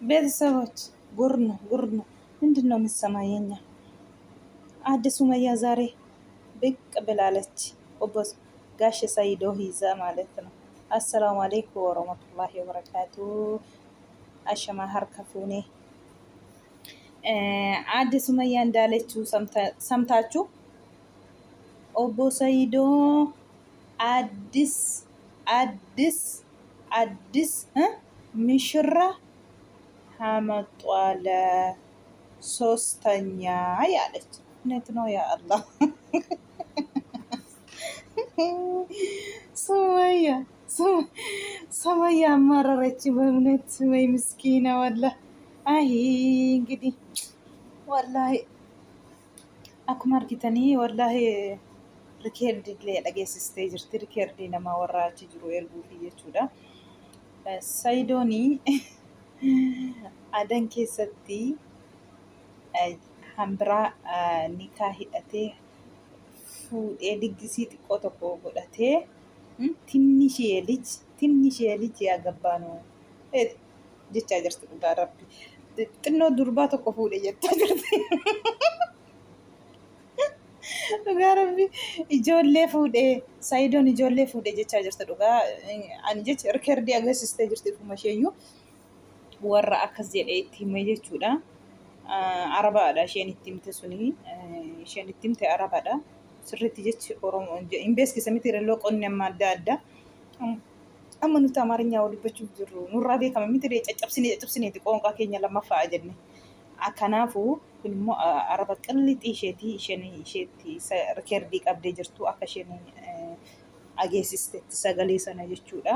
ቤተሰቦች ጉር ነው ጉር ነው። ምንድን ነው የምትሰማ? የኛ አዲስ ሱመያ ዛሬ ብቅ ብላለች። ኦቦ ጋሽ ሰይዶ ይዛ ማለት ነው። አሰላሙ አለይኩም ወረህመቱላሂ ወበረካቱ። አሸማ ሀርከፉኔ አዲስ ሱመያ እንዳለችው ሰምታችሁ ኦቦ ሰይዶ አዲስ አዲስ አዲስ ምሽራ አመጧለ ሶስተኛ ያለች እውነት ነው። ያ አላህ ሱመያ ሱመያ አማረረች በእውነት ወይ ምስኪና ወላ። አይ እንግዲህ ወላሂ akkuma argitanii wallahi rikeerdi illee dhageessistee jirti. Rikeerdii nama warra achi jiru erguufi jechuudha. Sayidoonii Adan keessatti hambiraa nikaa hidhatee fuudhee diggisii xiqqoo tokko godhatee tinnishee lij tinnishee lij yaa gabbaanoo jechaa jirti dhugaa rabbi. Xinnoo durbaa tokko fuudhe jechaa jirti. Dhugaa rabbi ijoollee fuudhee Sayidoon ijoollee fuudhee jechaa jirti dhugaa ani jecha rikerdii agarsiistee jirti ufuma isheeyyuu warra akkas jedhee itti hime jechuudha. Arabaadha isheen itti himte suni isheen itti himte Arabaadha. Sirriitti jechi Oromoo hin beeksisa miti relloo qonni amma adda adda. Amma nuti Amaarinyaa wal dubbachuuf jirru nurraa beekama miti caccabsinee caccabsineeti qoonqaa keenya lammaffaa jenne. Kanaafuu kun immoo araba qillixii isheetii isheen isheetti rikerdii qabdee jirtu akka isheen ageessistetti sagalee sana jechuudha.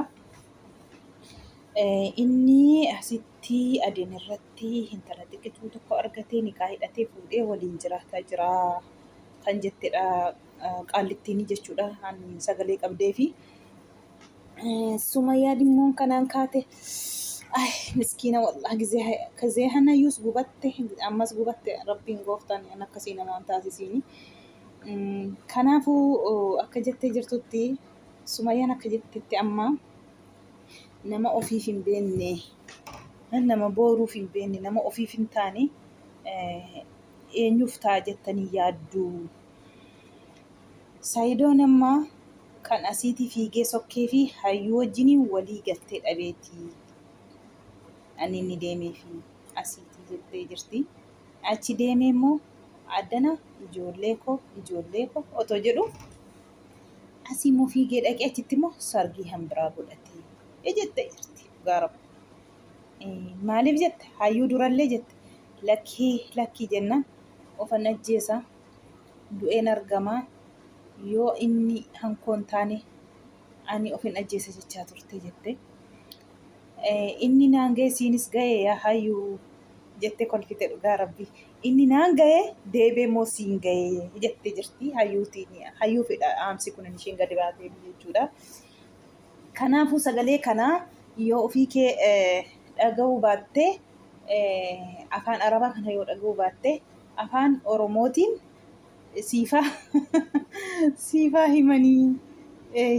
Inni asitti adeen irratti intala xiqqituu tokko argatee niqaa hidhatee fuudhee waliin jiraataa jira kan jettedha qaallittiin jechuudha sagalee qabdee fi Sumayyaa dimmoon kanaan kaate ay miskiina wallah gizee hanayyuus gubatte ammas gubatte rabbiin gooftaan an akkasii namaan taasisiini. Kanaafuu akka jettee jirtutti Sumayyaan akka jettetti amma nama ofiif hin beekne nama booruuf hin beekne nama ofiif hin taane eenyuuf ta'a jettanii yaaddu. Sayidoon amma kan asiitii fiigee sokkee fi hayyuu wajjiniin walii galtee dhabeeti. Ani inni deemee fi asiitii jettee jirti. Achi deemee immoo addana ijoollee koo ijoollee koo otoo jedhu asii immoo fiigee dhaqee achitti immoo sargii hanbiraa godhatee jettee jirti. Dhugaa rabbi. Maaliif jette hayyuu durallee jette lakkii lakkii jennaan ofan ajjeesa du'een argamaa yoo inni hankoo hin taane ani ofin ajjeesa jechaa turte jette. Inni naan ga'e siinis ga'e yaa hayyuu jettee kolfite dhugaa rabbi. Inni naan ga'e deebee immoo siin ga'e jettee jirti hayyuutiin hayyuufidha dhaamsi kun isheen gadi baatee jechuudha. Kanaafuu sagalee kana yoo ofii kee dhaga'uu baatte afaan arabaa kana yoo dhaga'uu baatte afaan oromootiin siifaa siifaa himanii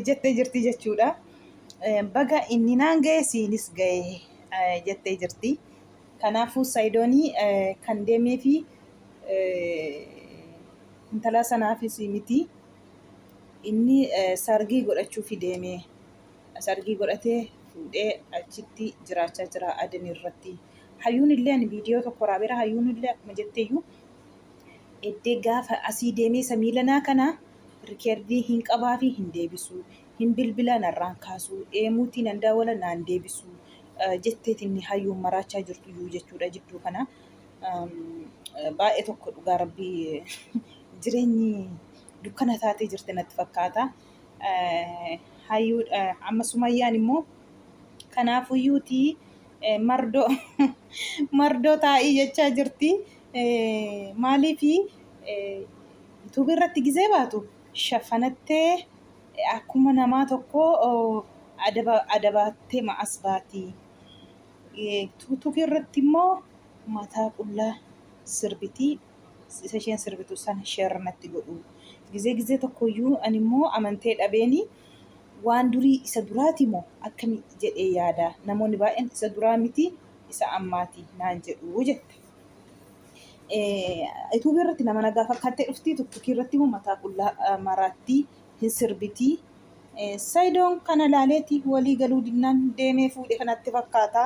jettee jirti jechuudha. Baga inni naan ga'e siinis ga'e jettee jirti. Kanaafuu Sayidoonii kan deemee fi intala sanaafis miti. Inni sargii godhachuufi deeme. Sargii godhatee fuudhee achitti jiraachaa jira Aden irratti. Hayyuun illee ani viidiyoo tokko waraabeera. Hayyuun illee akkuma jetteeyyuu eddee gaafa asii deemee isa miilanaa kana rikeerdii hin qabaa fi hin deebisu. Hin bilbila narraan kaasu. Eemuutii nan daawwala naan deebisu. Jetteetiin hayyuun maraachaa jirtu iyyuu jechuudha jidduu kana. Baay'ee tokko dhugaa rabbii jireenyi dukkana taatee jirti natti fakkaata. Hayyuu amma Sumayyaan immoo kanaafuyyuutii mardoo mardoo taa'ii jechaa jirti. Maaliifi yuutuubii irratti gizee baatu shafanattee akkuma namaa tokko adabaattee ma'as baati. Tuutuukii irratti immoo mataa qullaa sirbiti. Isa isheen sirbitu sana share natti godhu. Gizee gizee tokkoyyuu ani immoo amantee dhabeeni waan durii isa duraati moo akkami jedhee yaada. Namoonni baay'een isa duraa miti isa ammaati naan jedhu jette. Ituubii irratti nama nagaa fakkaattee dhufti tuktukii irratti immoo mataa qullaa maraatti hin sirbiti. Sayidoon kana laaleeti walii galuu dinnaan deemee fuudhe kanatti fakkaata.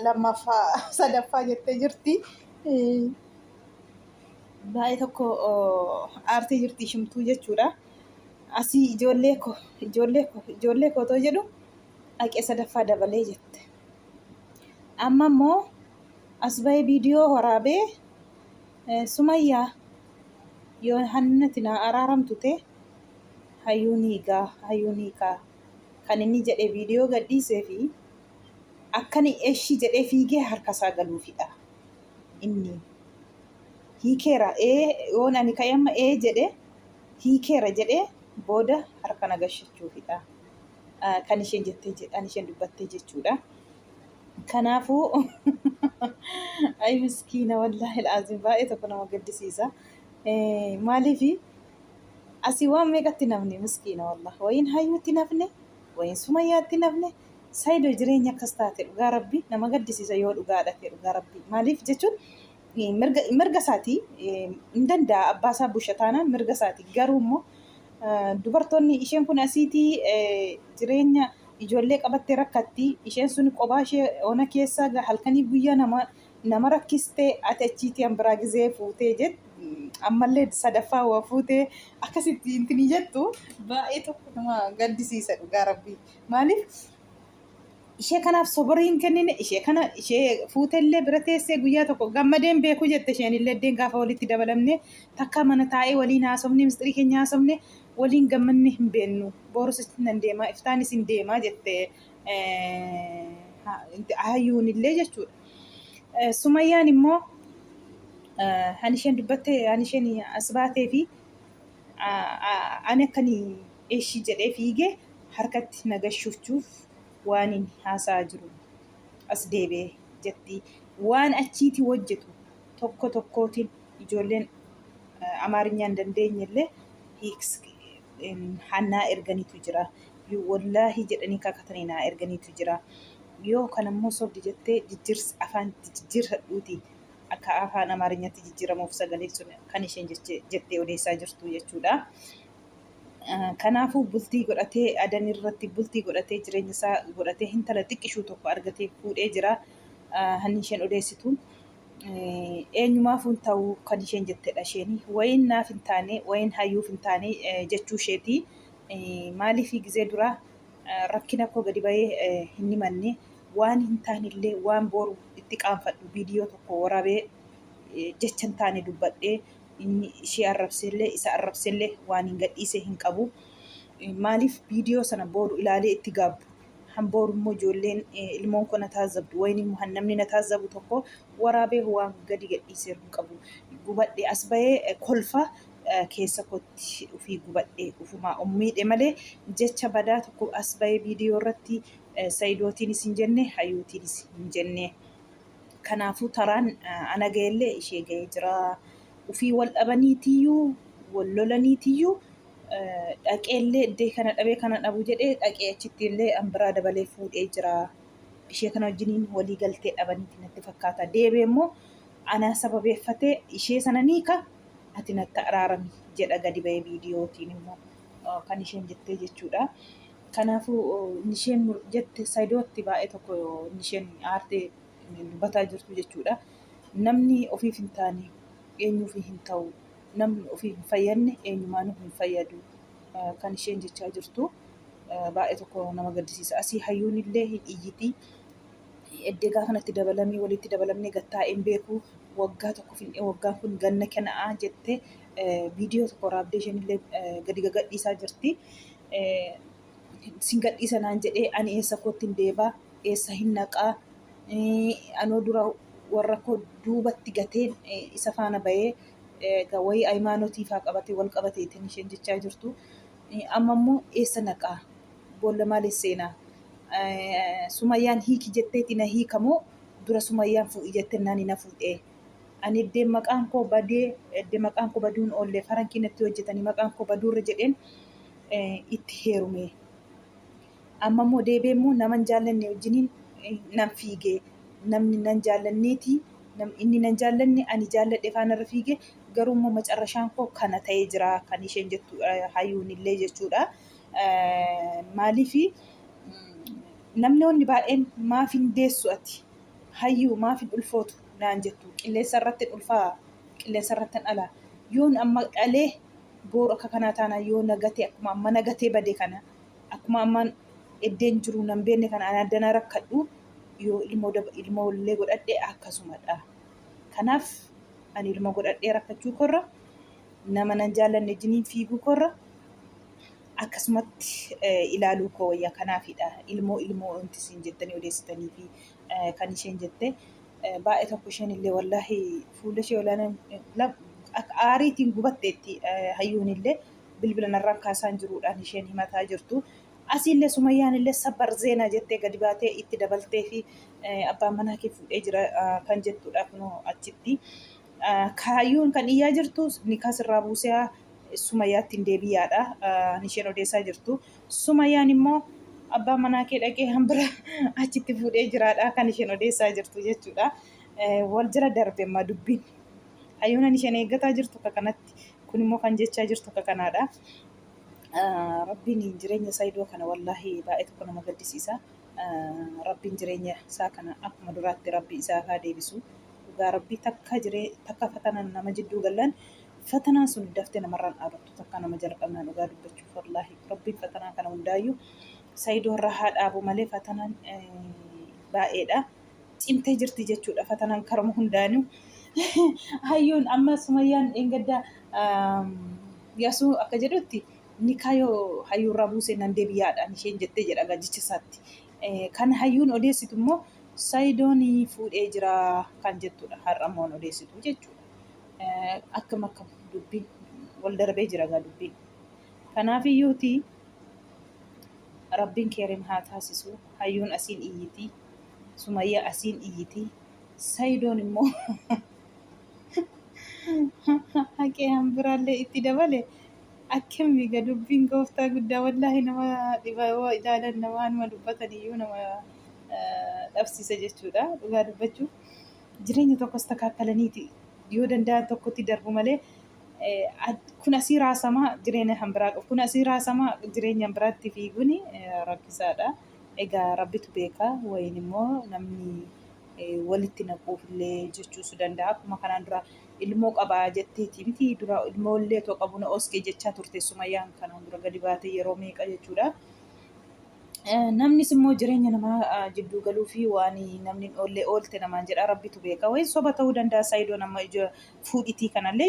Lammaffaa sadaffaa jettee jirti. Baay'ee tokko aartee jirti ishimtuu jechuudha. Asii ijoollee koo ijoollee koo ijoollee koo otoo jedhu dhaqee sadaffaa dabalee jette. Amma immoo as bahee viidiyoo waraabee Sumayyaa yoo hannati naa araaramtu ta'e hayyuun hiigaa hayyuun hiikaa kan inni jedhe viidiyoo gadhiisee fi akkani eshi jedhee fiigee harka isaa galuufidha. Inni hiikeera ee yoon ani ka'ee amma ee jedhe hiikeera jedhee booda harka na gashachuufidha. Kan isheen jettee kan isheen dubbattee jechuudha. Kanaafuu ay miskiina wallaahi al'aazim baay'ee tokko nama gaddisiisa. Maaliif asii waan meeqatti nafne miskiina wallah wayiin hayyuutti nafne wayiin sumayyaatti nafne sayido jireenya akkas taate dhugaa rabbi nama gaddisiisa yoo dhugaadha ta'e dhugaa rabbi maaliif jechuun mirga mirga isaati hin danda'a abbaa isaa busha taanaan mirga isaati garuu immoo dubartoonni isheen kun asiitii jireenya ijoollee qabattee rakkatti isheen sun qobaa ishee ona keessa halkanii guyyaa nama nama rakkistee ati achiitii an biraa gizee fuutee jett ammallee sadaffaa waa fuutee akkasitti intinii jettu baay'ee tokko nama gaddisiisa dhugaa rabbii maaliif ishee kanaaf soborii hin kennine ishee kana ishee fuutellee bira teessee guyyaa tokko gammadeen beeku jette isheen illee iddeen gaafa walitti dabalamne takka mana taa'ee waliin haasofne mistirii keenya haasofne waliin gammanne hin beennu boorus nan deemaa iftaanis hin deemaa jette hayyuun illee jechuudha. Sumayyaan immoo han isheen dubbatte han isheen as baatee fi ani akkani eshi jedhee fiigee harkatti na gashuuchuuf waanin haasa'aa jiru as deebi'e jetti. Waan achiiti hojjetu tokko tokkootiin ijoolleen Amaarinyaa hin dandeenye illee hiiks naa erganitu jira. Wallaahi jedhanii kakatanii naa erganitu jira. Yoo kana immoo sobdi jettee jijjirs afaan jijjiirradhuuti akka afaan Amaarinyaatti jijjiiramuuf sagaleen sun kan isheen jettee odeessaa jirtu jechuudha. Kanaafuu bultii godhatee adan irratti bultii godhatee jireenya isaa godhatee hintala xiqqishuu tokko argatee fuudhee jira. Hanni isheen odeessitu eenyumaafuu hin ta'u kan isheen jettedha isheen. Wayiin naaf hin taane wayiin hayyuuf hin taane jechuu isheeti. Maaliif gizee dura rakkina koo gadi bahee hin himanne waan hin taane illee waan boru itti qaanfadhu viidiyoo tokko waraabee jecha hin taane dubbadhee inni ishee arrabsellee isa arrabsellee waan hin gadhiise hin qabu. Maaliif viidiyoo sana booru ilaalee itti gaabbu. Han booru immoo ijoolleen ilmoon koo na taazabdu wayin immoo han namni na taazabu tokko waraabee waan gadi gadhiiseeru hin qabu. Gubadhe as bahee kolfa keessa kootti ofii gubadhe ufumaa ummiidhe malee jecha badaa tokko as bahee viidiyoo irratti sayidootiinis hin jenne hayuutiinis hin jenne. Kanaafuu taraan ana ga'ellee ishee ga'ee jira. Ufii wal dhabaniitiyyuu wal lolaniitiyyuu dhaqeellee iddee kana dhabee kana dhabu jedhee dhaqee achitti illee an biraa dabalee fuudhee jira. Ishee kana wajjiniin walii galtee dhabaniiti natti fakkaata. Deebi'ee immoo ana sababeeffatee ishee sana ni ka ati natti araarami jedha gadi ba'ee viidiyootiin immoo kan isheen jettee jechuudha. Kanaafuu inni isheen jette Saidootti baay'ee tokko inni isheen aartee dubbataa jirtu jechuudha. Namni ofiif hin taane eenyuuf hin ta'u. Namni ofiif hin fayyadne eenyumaanuu hin fayyadu. Kan isheen jechaa jirtu baay'ee tokko nama gaddisiisa. Asii hayyuun illee hin iyyiti. Eddee gaafa natti dabalamee walitti dabalamnee gattaa'ee hin beeku. Waggaa tokko fin'ee waggaan kun ganna kena'aa jette viidiyoo tokko waraabdee isheen illee gadi gagadhiisaa jirti. Sin gadhiisa naan jedhee ani eessa kootti hin deebaa eessa hin naqaa anoo dura warra koo duubatti gateen isa faana bahee egaa wayii ayimaanotii faa qabatee wal qabateetiin isheen jechaa jirtu. Amma immoo eessa naqaa boolla maaliif seenaa sumayyaan hiiki jetteeti na hiikamoo dura sumayyaan fuudhi jettee naani na fuudhee. Ani eddeen maqaan koo badee eddee maqaan koo baduun oollee farankii natti hojjetanii maqaan koo baduurra jedheen itti heerume. Amma immoo deebi'ee immoo nama hin jaallanne wajjiniin nan fiigee Namni nan jaallanneeti inni nan jaallanne ani jaalladhe faanarra fiige, garuu immoo macarrashaan koo kana ta'ee jira kan isheen jettu hayyuun illee jechuudha. Maaliifi namni baay'een maaf hin deessu, ati hayyuu maaf hin ulfootu naan jettu. Qilleensa irratti ulfaa, qilleensa irratti dhala. Yoon amma dhalee booru akka kanaa taana, yoo nagatee akkuma amma nagatee bade kana, akkuma ammaan eddeen jiru nan beekne kana, ani addana rakkadhu, yoo ilmoo ilmoollee godhadhe akkasumadha. Kanaaf ani ilmoo godhadhee rakkachuu korra, nama nan jaallanne wajjiniin fiiguu korra, akkasumatti ilaaluu koo wayya. Kanaafidha ilmoo ilmoo wanti isin jettanii odeessitanii fi kan isheen jette. Baay'ee tokko isheen illee wallaahi fuula ishee olaanaa akka aariitiin gubatteetti. Hayyuun illee bilbila narraan kaasaan jiruudhaan isheen himataa jirtu. Asiillee Sumayyaan illee sabbar zeenaa jettee gadi baatee itti dabaltee fi abbaan manaa kee fuudhee jira kan jettudha kunoo achitti. Kaayyuun kan iyyaa jirtu nikaa sirraa buusee Sumayyaatti hin deebiyaadha isheen odeessaa jirtu. Sumayyaan immoo abbaan manaa kee dhaqee hambira achitti fuudhee jiraadha kan isheen odeessaa jirtu jechuudha. Wal jala darbe amma dubbiin. Hayyuun isheen eeggataa jirtu akka kanatti, kun immoo kan jechaa jirtu akka kanaadha. Rabbiin jireenya Saayidoo kana wallaahi baay'ee tokko nama gaddisiisa. Rabbiin jireenya isaa kana akkuma duraatti Rabbi isaa haa deebisu. Dhugaa Rabbii takka jiree takka fatanaan nama jidduu gallaan fatanaan sun daftee namarraan dhaabattu, takka nama jalqabnaan. Dhugaa dubbachuuf wallaahi Rabbiin fatanaa kana hundaayyuu Saayidoo irraa haa dhaabu malee fatanaan baay'eedha. Cimtee jirti jechuudha fatanaan karuma hundaanuu. Hayyuun amma Sumayyaan dheengaddaa Yaasuu akka jedhutti nikaa yoo hayyuurraa buusee nan deebiyaadhaan isheen jettee jedha gajicha isaatti. Kan hayyuun odeessitu immoo Saayidoon fuudhee jira kan jettudha. Har'a immoo odeessitu jechuudha. Akkam akkam dubbiin wal darbee jira gaa dubbiin. Kanaafiyyuuti Rabbiin keerim haa taasisu. Hayyuun asiin iyyiti. Sumayyaa asiin iyyiti. Saayidoon immoo haqee hambiraallee itti dabale. Akkami ga dubbiin gooftaa guddaa, wallaahi nama dhiba yoo ilaalan, nama anuma dubbatan iyyuu nama dhabsiisa jechuudha. Dhugaa dubbachuuf jireenya tokkos takaakalaniiti yoo danda'an tokkotti darbu malee, kun asii raasamaa jireenya hambiraa qabu, kun asii raasamaa jireenya hambiraatti fiiguun rakkisaadha. Egaa Rabbitu beeka, wayin immoo namni walitti naquuf illee jechuus danda'a. Akkuma kanaan dura ilmoo qabaa jetteeti miti, dura ilmoo illee otoo qabu na oskee jechaa turte Sumayyaan kanaan dura gadi baatee yeroo meeqa jechuudha. Namnis immoo jireenya namaa jidduu galuu fi waan namni oollee oolte namaan jedha, Rabbitu beeka. Wayin soba ta'uu danda'a. Saayidoon amma ija fuudhitii kanallee.